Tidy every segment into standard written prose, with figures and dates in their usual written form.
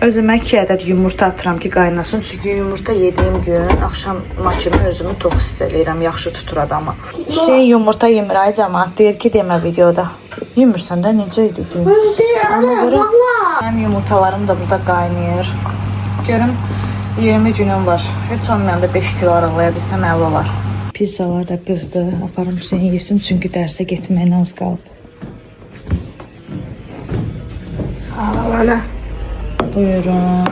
Özümə 2 ədəd yumurta atıram ki, qaynasın. Çünki yumurta yediyim gün axşam kimi özümü tox hiss eləyirəm, yaxşı tutur adamı. Hüseyn yumurta yemir ay camaat, deyir ki, demə videoda. Yemirsən də necə idi deyim. Ona görə mənim yumurtalarım da burada qaynayır. Görüm 20 günüm var. Heç olmayanda 5 kilo arıqlaya bilsəm əla olar. Pizzalar da qızdı. Aparım Hüseyn yesin çünki dərsə getməyinə az qalıb. Ana. Buyurun.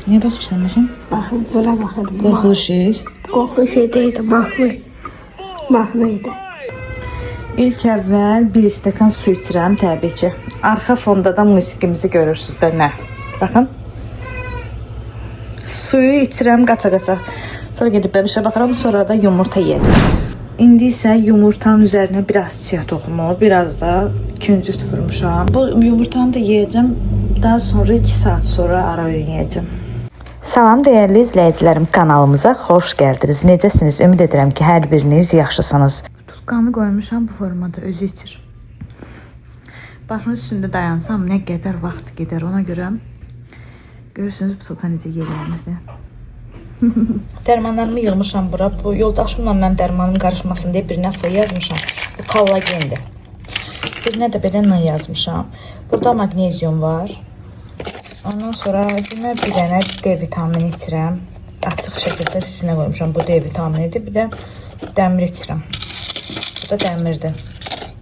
Niyə baxırsan baxım? Baxın buna baxın. Qorxulu şey. Qorxulu şey deyildi, mahnı. Mahnı idi. İlk əvvəl bir stəkan su içirəm təbii ki. Arxa fonda da musiqimizi görürsüz də nə. Baxın. Suyu içirəm qaça-qaça. Sonra gedib bəbişə baxıram, sonra da yumurta yeyəcəm. İndi isə yumurtanın üzərinə biraz chia toxumu, biraz da küncüt vurmuşam. Bu yumurtanı da yeyəcəm. Daha sonra 2 saat sonra ara öğün yeyəcəm. Salam dəyərli izləyicilərim, kanalımıza xoş gəldiniz. Necəsiniz? Ümid edirəm ki, hər biriniz yaxşısınız. Tutqanı qoymuşam bu formada, özü içir. Başının üstündə dayansam nə qədər vaxt gedər ona görə görürsünüz butulka necə yerlənir. Dərmanlarımı yığmışam bura. Bu yoldaşımla mənim dərmanım qarışmasın deyə birinə F yazmışam. Bu kollagendir. Birinə də belə N yazmışam. Burada maqnezium var. Ondan sonra günə bir dənə D vitamini içirəm. Açıq şəkildə üstünə qoymuşam. Bu D vitaminidir. Bir də dəmir içirəm. Bu da dəmirdir.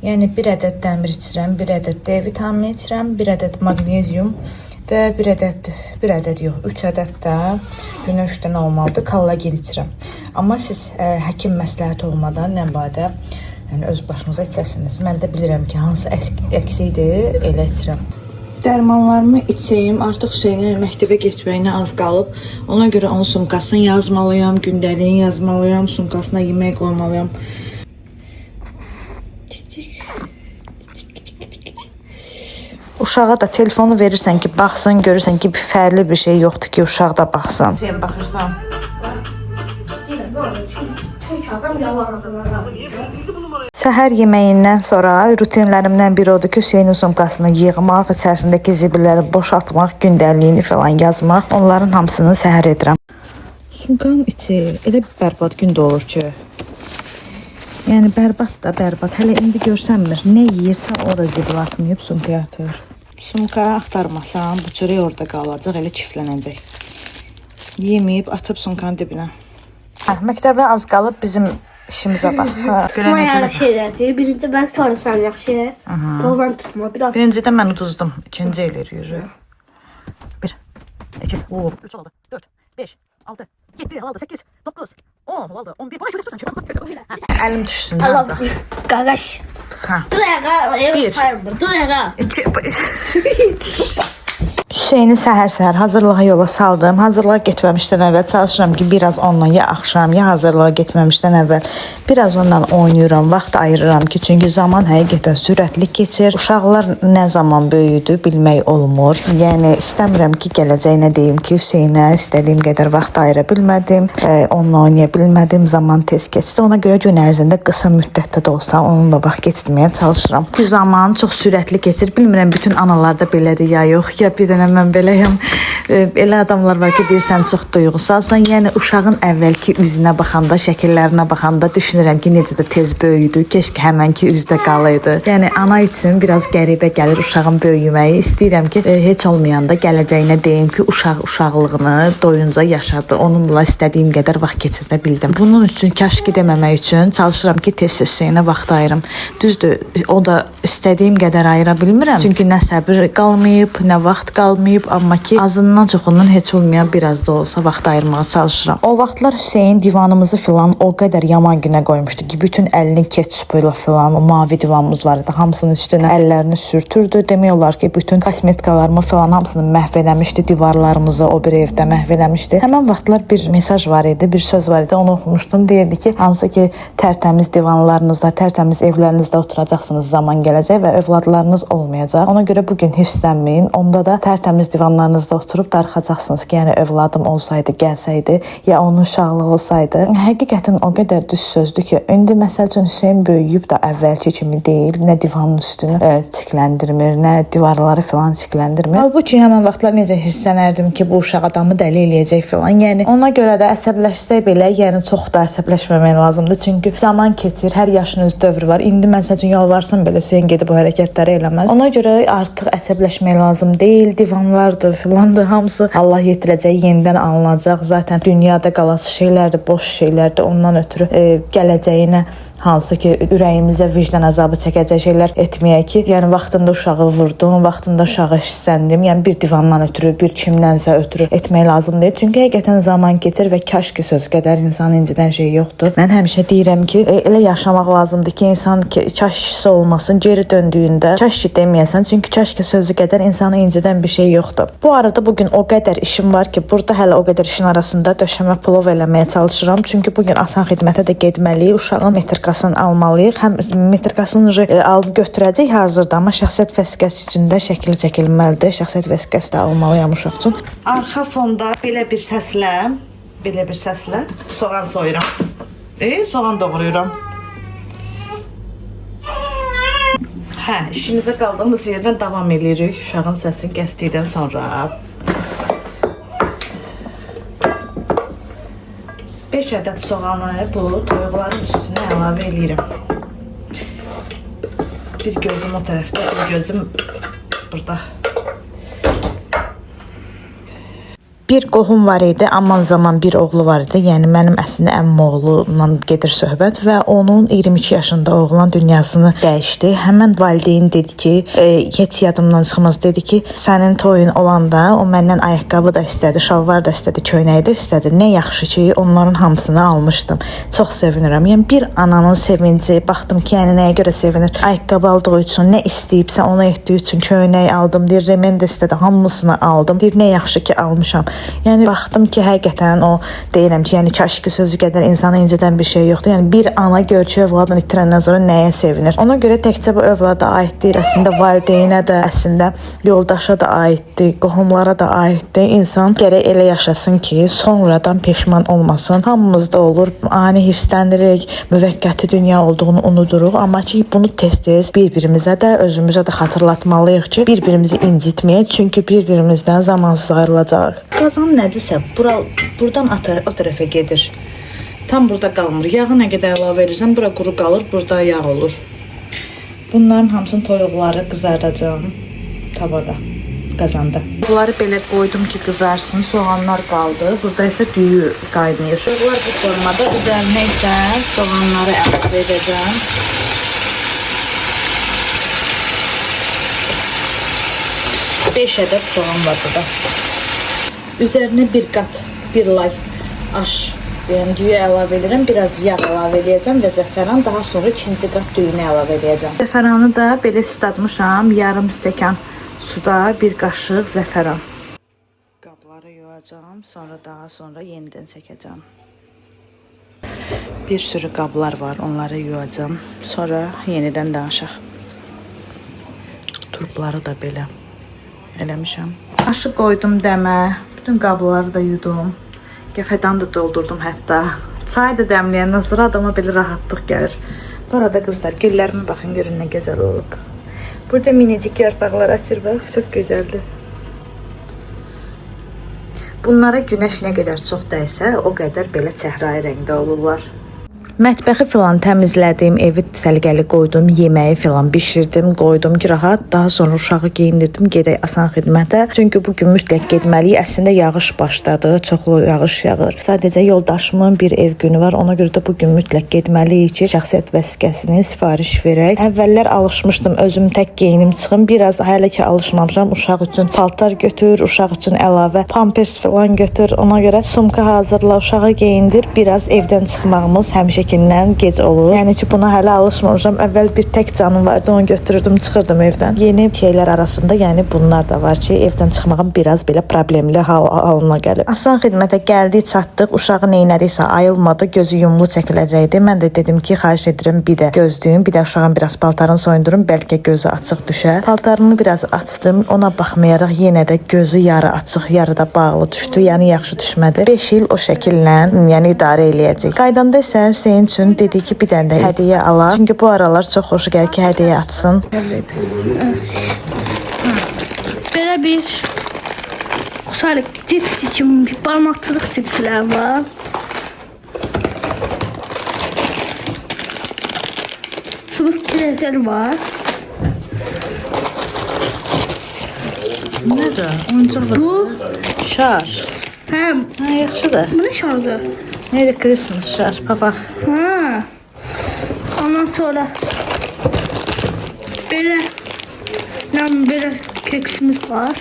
Yəni bir ədəd dəmir içirəm, bir ədəd D vitamini içirəm, bir ədəd maqnezium və bir ədəd yox, 3 ədəd də günə 3 dənə olmalıdır, kollagen içirəm. Amma siz həkim məsləhəti olmadan nə badə, yəni öz başınıza içəsiniz. Mən də bilirəm ki, hansı əksikdir, elə içirəm. Dərmanlarımı içeyim. Artıq Hüseynin məktəbə getməyinə az qalıb. Ona görə onun sumkasını yazmalıyam, gündəliyini yazmalıyam, sumkasına yemək qoymalıyam. Uşağa da telefonu verirsən ki, baxsın, görürsən ki, bir fərqli bir şey yoxdur ki, uşaq da baxsın. Hüseyn baxırsan. Çünki adam yalan adamlar. Səhər yeməyindən sonra rutinlərimdən biri odur ki, Hüseynin sumkasını yığmaq, içərisindəki zibilləri boşaltmaq, gündəliyini falan yazmaq. Onların hamısını səhər edirəm. Sumkanın içi elə bir bərbad gün də olur ki. Yəni bərbad da bərbad. Hələ indi görsənmir. Nə yeyirsə o da zibil atmayıb sumkaya atır. Sumkaya axtarmasam bu çörək orada qalacaq, elə kiflənəcək. Yeməyib atıb sumkanın dibinə. Hə, məktəbə az qalıb bizim işimizə bax. Hə. Tutma yaxşı eləyəcək. Birinci mən, sonra sən yaxşı. Bozan tutma biraz. Birincidə mən uduzdum. İkinci eləyir yürü. 1, 2, 3 oldu. 4, 5, 6, 7, 6, 8, 9, 10 oldu. 11. Vay, əlim düşsün Allah ancaq. qardaş. Hə. Dur ayağa, Bir. evet sayılmır. Dur ayağa. 2 Hüseyni səhər-səhər hazırlığa yola saldım. Hazırlığa getməmişdən əvvəl çalışıram ki, biraz onunla ya axşam, ya hazırlığa getməmişdən əvvəl biraz onunla oynayıram, vaxt ayırıram ki, çünki zaman həqiqətən sürətli keçir. Uşaqlar nə zaman böyüdü bilmək olmur. Yəni istəmirəm ki, gələcəyinə deyim ki, Hüseynə istədiyim qədər vaxt ayıra bilmədim, onunla oynaya bilmədim, zaman tez keçdi. Ona görə gün ərzində qısa müddətdə də olsa onunla vaxt keçirməyə çalışıram. Çünki zaman çox sürətli keçir. Bilmirəm bütün analarda belədir ya yox, ya bir dənə mən beləyəm. Elə adamlar var ki, deyirsən çox duyğusalsan. Yəni uşağın əvvəlki üzünə baxanda, şəkillərinə baxanda düşünürəm ki, necə də tez böyüdü. Keşke həmənki üzdə qalaydı. Yəni ana üçün biraz qəribə gəlir uşağın böyüməyi. İstəyirəm ki, heç olmayanda gələcəyinə deyim ki, uşaq uşaqlığını doyunca yaşadı. Onunla istədiyim qədər vaxt keçirdə bildim. Bunun üçün kaş ki deməmək üçün çalışıram ki, tez-tez Hüseynə vaxt ayırım. Düzdür, o da istədiyim qədər ayıra bilmirəm. Çünki nə səbir qalmayıb, nə vaxt qalmayıb, amma ki azından çoxundan heç olmayan biraz da olsa vaxt ayırmağa çalışıram. O vaxtlar Hüseyn divanımızı filan o qədər yaman günə qoymuşdu ki, bütün əlini ketçupu ilə filan o mavi divanımız var idi, hamısının üstünə əllərini sürtürdü. Demək olar ki, bütün kosmetikalarımı filan hamısını məhv eləmişdi, divarlarımızı o bir evdə məhv eləmişdi. Həmin vaxtlar bir mesaj var idi, bir söz var idi, onu oxumuşdum. Deyirdi ki, hansı ki tərtəmiz divanlarınızda, tərtəmiz evlərinizdə oturacaqsınız, zaman gələcək və övladlarınız olmayacaq. Ona görə bu gün hirslənməyin. Onda da tərtəmiz divanlarınızda oturub Oturub darıxacaqsınız ki, yəni övladım olsaydı, gəlsəydi, ya onun uşaqlığı olsaydı. Həqiqətən o qədər düz sözdür ki, indi məsəl üçün Hüseyn böyüyüb də əvvəlki kimi deyil, nə divanın üstünü çikləndirmir, nə divarları filan çikləndirmir. Halbuki həmin vaxtlar necə hirslənərdim ki, bu uşaq adamı dəli eləyəcək filan. Yəni ona görə də əsəbləşsək belə, yəni çox da əsəbləşməmək lazımdır. Çünki zaman keçir, hər yaşın öz dövrü var. İndi məsəl üçün yalvarsam belə Hüseyn gedib o hərəkətləri eləməz. Ona görə artıq əsəbləşmək lazım deyil. Divanlardır, filandır, hamısı Allah yetirəcək, yenidən alınacaq. Zaten dünyada qalası şeylərdir, boş şeylərdir. Ondan ötürü gələcəyinə hansı ki ürəyimizə vicdan əzabı çəkəcək şeylər etməyək ki, yəni vaxtında uşağı vurdum, vaxtında uşağı hissəndim. Yəni bir divandan ötürü, bir kimdənsə ötürü etmək lazım deyil. Çünki həqiqətən zaman keçir və kaş ki söz qədər insanı incidən şey yoxdur. Mən həmişə deyirəm ki, elə yaşamaq lazımdır ki, insan ki, kaşisi olmasın, geri döndüyündə kaş ki deməyəsən. Çünki kaş ki sözü qədər insanı incidən bir şey yoxdur. Bu arada bu gün o qədər işim var ki, burada hələ o qədər işin arasında döşəmə plov eləməyə çalışıram. Çünki bu gün asan xidmətə də getməliyik. Uşağın metrikasını almalıyıq. Həm metrikasını alıb götürəcək hazırda, amma şəxsiyyət vəsiqəsi üçün də şəkil çəkilməlidir. Şəxsiyyət vəsiqəsi də almalıyam uşaq üçün. Arxa fonda belə bir səslə, soğan soyuram. Soğan doğrayıram. Hə, işimizə qaldığımız yerdən davam eləyirik. Uşağın səsini kəsdikdən sonra. 5 ədəd soğanı bu toyuqların üstünə əlavə eləyirəm. Bir gözüm o tərəfdə, bir gözüm burada. Bir qohum var idi, aman zaman bir oğlu var idi. Yəni mənim əslində əmim oğlunla gedir söhbət və onun 22 yaşında oğlan dünyasını dəyişdi. Həmən valideyn dedi ki, heç yadımdan çıxmaz dedi ki, sənin toyun olanda o məndən ayaqqabı da istədi, şalvar da istədi, köynəyi də istədi. Nə yaxşı ki, onların hamısını almışdım. Çox sevinirəm. Yəni bir ananın sevinci, baxdım ki, yəni nəyə görə sevinir? Ayaqqabı aldığı üçün, nə istəyibsə onu etdiyi üçün köynək aldım, deyir, remen də istədi, hamısını aldım. Deyir, nə yaxşı ki almışam. Yəni baxdım ki, həqiqətən o deyirəm ki, yəni kaş ki sözü qədər insanı incidən bir şey yoxdur. Yəni bir ana gör ki, övladını itirəndən sonra nəyə sevinir? Ona görə təkcə bu övlada aid deyil, əslində valideynə də, əslində yoldaşa da aiddir, qohumlara da aiddir. İnsan gərək elə yaşasın ki, sonradan peşman olmasın. Hamımızda olur, ani hirslənirik, müvəqqəti dünya olduğunu unuduruq, amma ki bunu tez-tez bir-birimizə də, özümüzə də xatırlatmalıyıq ki, bir-birimizi incitməyək, çünki bir-birimizdən zamansız ayrılacağıq. Qazan nədirsə, buradan o tərəfə gedir. Tam burada qalmır. Yağı nə qədər əlavə edirsən, bura quru qalır, burada yağ olur. Bunların hamısını toyuqları qızardacağam tavada, qazanda. Bunları belə qoydum ki, qızarsın. Soğanlar qaldı. Burada isə düyü qaynayır. Toyuqlar bu formada. Üzərinə isə soğanları əlavə edəcəm. 5 ədəd soğan var burada. Üzərinə bir qat, bir lay aş, yəni düyü əlavə edirəm, biraz yağ əlavə eləyəcəm və zəfəran, daha sonra ikinci qat düyünü əlavə eləyəcəm. Zəfəranı da belə islatmışam, yarım stəkan suda bir qaşıq zəfəran. Qabları yuyacağam, sonra daha sonra yenidən çəkəcəm. Bir sürü qablar var, onları yuyacağam. Sonra yenidən danışaq. Turpları da belə eləmişəm. Aşı qoydum dəmə, bütün qabları da yudum. Qəfədan da doldurdum hətta. Çay da dəmləyəndən sonra adama belə rahatlıq gəlir. Bu arada qızlar, güllərimə baxın, görün nə gözəl olub. Burada minicik yarpaqlar açır, bax, çox gözəldir. Bunlara günəş nə qədər çox dəysə, o qədər belə çəhrayı rəngdə olurlar. Mətbəxi filan təmizlədim, evi səliqəli qoydum, yeməyi filan bişirdim, qoydum ki, rahat. Daha sonra uşağı geyindirdim, gedək asan xidmətə. Çünki bu gün mütləq getməliyik. Əslində yağış başladı, çoxlu yağış yağır. Sadəcə yoldaşımın bir ev günü var. Ona görə də bu gün mütləq getməliyik ki, şəxsiyyət vəsiqəsini sifariş verək. Əvvəllər alışmışdım özüm tək geyinim çıxım. Biraz hələ ki alışmamışam. Uşaq üçün paltar götür, uşaq üçün əlavə pampers filan götür. Ona görə sumka hazırla, uşağı geyindir. Biraz evdən çıxmağımız həmişəki çəkindən gec olur. Yəni ki, buna hələ alışmamışam. Əvvəl bir tək canım vardı, onu götürürdüm, çıxırdım evdən. Yeni şeylər arasında, yəni bunlar da var ki, evdən çıxmağım biraz belə problemli halına gəlib. Asan xidmətə gəldik, çatdıq. Uşağı neynədisə ayılmadı, gözü yumulu çəkiləcəkdi. Mən də dedim ki, xahiş edirəm bir də gözləyim, bir də uşağın biraz paltarını soyundurum, bəlkə gözü açıq düşər. Paltarını biraz açdım, ona baxmayaraq yenə də gözü yarı açıq, yarı da bağlı düşdü. Yəni yaxşı düşmədi. 5 il o şəkillə, yəni idarə eləyəcək. Qaydanda isə Hüseyn üçün dedi ki, bir dənə də hədiyyə alaq. Çünki bu aralar çox xoşu gəlir ki, hədiyyə açsın. Belə bir xüsusilə cips kimi bir barmaqçılıq cipslər var. Çubuk kreplər var. Nədir? Oyuncaq Bu, şar. hə, Hə, yaxşıdır. bu nə şardır? Merry Christmas şar, papaq. Ha. Ondan sonra belə lan belə keksimiz var.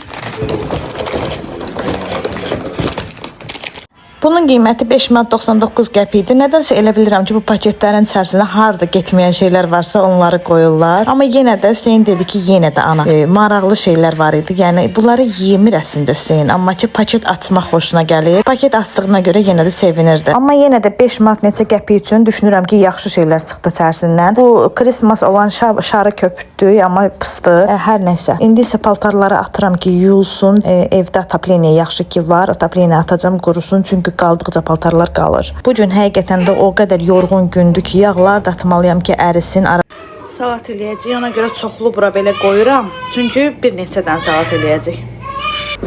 Bunun qiyməti 5 manat 99 qəpik idi. Nədənsə elə bilirəm ki, bu paketlərin içərisində harda getməyən şeylər varsa onları qoyurlar. Amma yenə də Hüseyn dedi ki, yenə də ana maraqlı şeylər var idi. Yəni bunları yemir əslində Hüseyn, amma ki paket açmaq xoşuna gəlir. Paket açdığına görə yenə də sevinirdi. Amma yenə də 5 manat neçə qəpik üçün düşünürəm ki, yaxşı şeylər çıxdı içərisindən. Bu Christmas olan şarı köpürtdü, amma pısdı. Hər nəsə. İndi isə paltarları atıram ki, yuyulsun. Evdə atapleniya yaxşı ki var. Atapleniya atacam qurusun, çünki qaldıqca paltarlar qalır. Bu gün həqiqətən də o qədər yorğun gündür ki, yağlar da atmalıyam ki, ərisin. Salat eləyəcəyik. Ona görə çoxlu bura belə qoyuram. Çünki bir neçə dənə salat eləyəcəyik.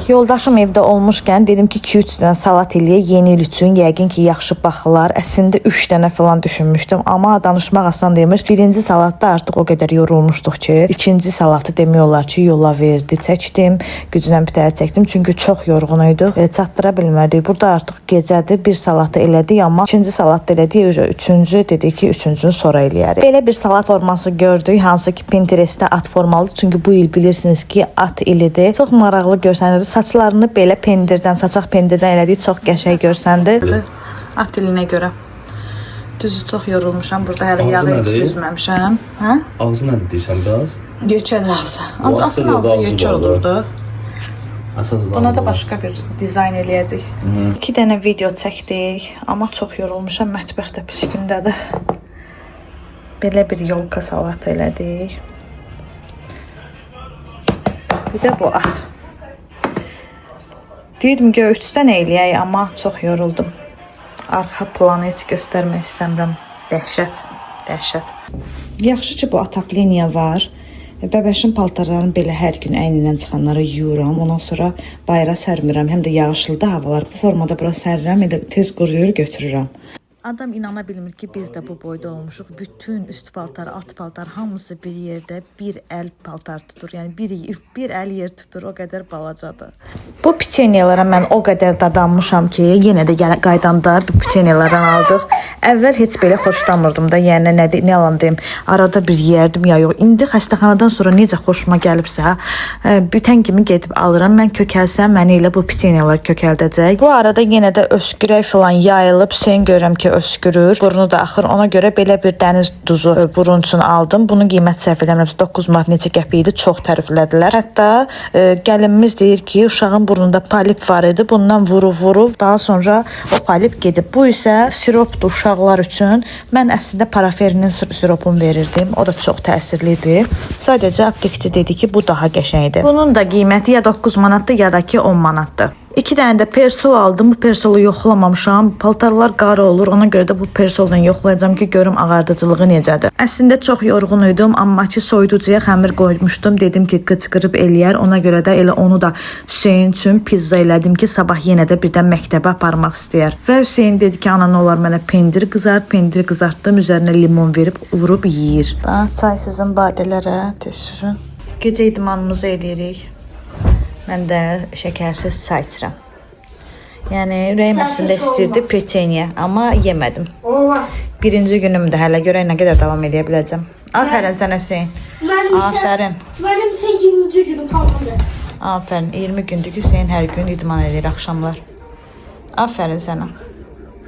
Yoldaşım evdə olmuşkən dedim ki, 2-3 dənə salat eləyək yeni il üçün. Yəqin ki, yaxşı baxılar. Əslində 3 dənə falan düşünmüşdüm, amma danışmaq asan deyilmiş. Birinci salatda artıq o qədər yorulmuşduq ki, ikinci salatı demək olar ki, yola verdi. Çəkdim, güclə bir təhər çəkdim çünki çox yorğun idik. Çatdıra bilmədik. Burada artıq gecədir. Bir salatı elədik, amma ikinci salat da elədik. Üçüncü dedik ki, üçüncünü sonra eləyərik. Belə bir salat forması gördük, hansı ki Pinterest-də at formalıdır. Çünki bu il bilirsiniz ki, at ilidir. Çox maraqlı görsənirdi. Saçlarını belə pendirdən, saçaq pendirdən elədik. Çox qəşəng görsəndi. At ilinə görə. Düzü çox yorulmuşam. Burada hələ Ağzı yağı heç nədir? süzməmişəm. Hə? Ağzı nə deyirsən biraz? Yekədir ağzı. Bu Ancaq ağzı atın da ağzı ağzı yekə var da. olurdu. Əsas Buna da başqa bir dizayn eləyəcək. 2 dənə video çəkdik, amma çox yorulmuşam. Mətbəx də pis gündədir. Belə bir yolka salatı elədik. Bir də bu at. Deyirdim ki, 3 dənə eləyək, amma çox yoruldum. Arxa planı heç göstərmək istəmirəm. Dəhşət, dəhşət. Yaxşı ki, bu atapleniya var. Bəbəşin paltarlarını belə hər gün əynindən çıxanları yuyuram. Ondan sonra bayıra sərmirəm. Həm də yağışlıdır havalar. Bu formada bura sərirəm, elə tez quruyur, götürürəm. Adam inana bilmir ki, biz də bu boyda olmuşuq. Bütün üst paltar, alt paltar hamısı bir yerdə bir əl paltar tutur. Yəni bir əl yer tutur, o qədər balacadır. Bu piçenyalara mən o qədər dadanmışam ki, yenə də qaydanda bu piçenyalardan aldıq. Əvvəl heç belə xoşlamırdım da, yəni nə yalan deyim, arada bir yeyərdim ya yox. İndi xəstəxanadan sonra necə xoşuma gəlibsə, bitən kimi gedib alıram. Mən kökəlsəm, məni elə bu piçenyalar kökəldəcək. Bu arada yenə də öskürək filan yayılıb. Hüseyn görürəm ki, öskürür. Burnu da axır. Ona görə belə bir dəniz duzu burun üçün aldım. Bunun qiyməti səhv eləmirəmsə 9 manat neçə qəpik idi. Çox təriflədilər. Hətta gəlinimiz deyir ki, uşağın burnunda polip var idi. Bundan vurub daha sonra o polip gedib. Bu isə siropdur uşaqlar üçün. Mən əslində paraferinin siropunu verirdim. O da çox təsirli idi. Sadəcə aptekçi dedi ki, bu daha qəşəngdir. Bunun da qiyməti ya 9 manatdır, ya da ki 10 manatdır. 2 dənə də persol aldım. Bu persolu yoxlamamışam. Paltarlar qara olur. Ona görə də bu persoldan yoxlayacağam ki, görüm ağardıcılığı necədir. Əslində çox yorğun idim, amma ki soyuducuya xəmir qoymuşdum. Dedim ki, qıçqırıb eləyər. Ona görə də elə onu da Hüseyn üçün pizza elədim ki, sabah yenə də birdən məktəbə aparmaq istəyər. Və Hüseyn dedi ki, ana nə olar mənə pendir qızart. Pendir qızartdım, üzərinə limon verib vurub yeyir. Bax, çay süzün badələrə, tez süzün. Gecə idmanımızı eləyirik. Mən də şəkərsiz çay içirəm. Yəni ürəyim əslində istəyirdi peçeniyə, amma yemədim. Olmaz. Birinci günümdür hələ, görək nə qədər davam edə biləcəm. Afərin sənə Hüseyn. Mənim isə, Afərin. Mənim isə 20-ci günüm falandır. Afərin. 20 gündür ki, Hüseyn hər gün idman edir axşamlar. Afərin sənə.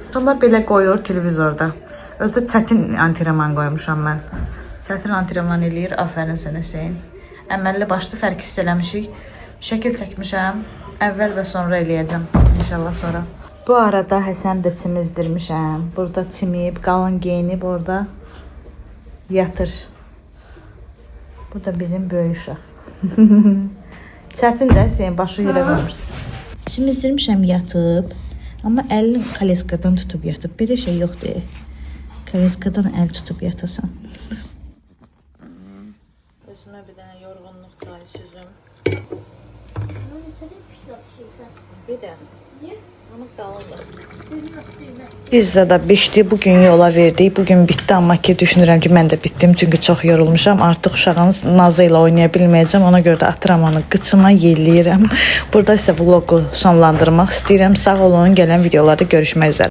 Axşamlar belə qoyur televizorda. Özü çətin antrenman qoymuşam mən. Çətin antrenman eləyir. Afərin sənə Hüseyn. Əməlli başlı fərq hiss eləmişik. Şəkil çəkmişəm. Əvvəl və sonra eləyəcəm. İnşallah sonra. Bu arada Həsən də çimizdirmişəm. Burada çimib, qalın geyinib orada yatır. Bu da bizim böyük uşaq. Çətin də Hüseyn başı yerə qoymursan. Çimizdirmişəm yatıb. Amma əlini kaleskadan tutub yatıb. Belə şey yoxdur. Kaleskadan əl tutub yatasan. Özümə bir dənə yorğunluq çayı süzüm. Bir də. Niyə? Amma qalındır. Pizza da bişdi. Bu gün yola verdik. Bu gün bitdi amma ki düşünürəm ki mən də bitdim çünki çox yorulmuşam. Artıq uşağın nazı ilə oynaya bilməyəcəm. Ona görə də atıram onu qıçıma, yelləyirəm. Burada isə vloqu sonlandırmaq istəyirəm. Sağ olun. Gələn videolarda görüşmək üzrə.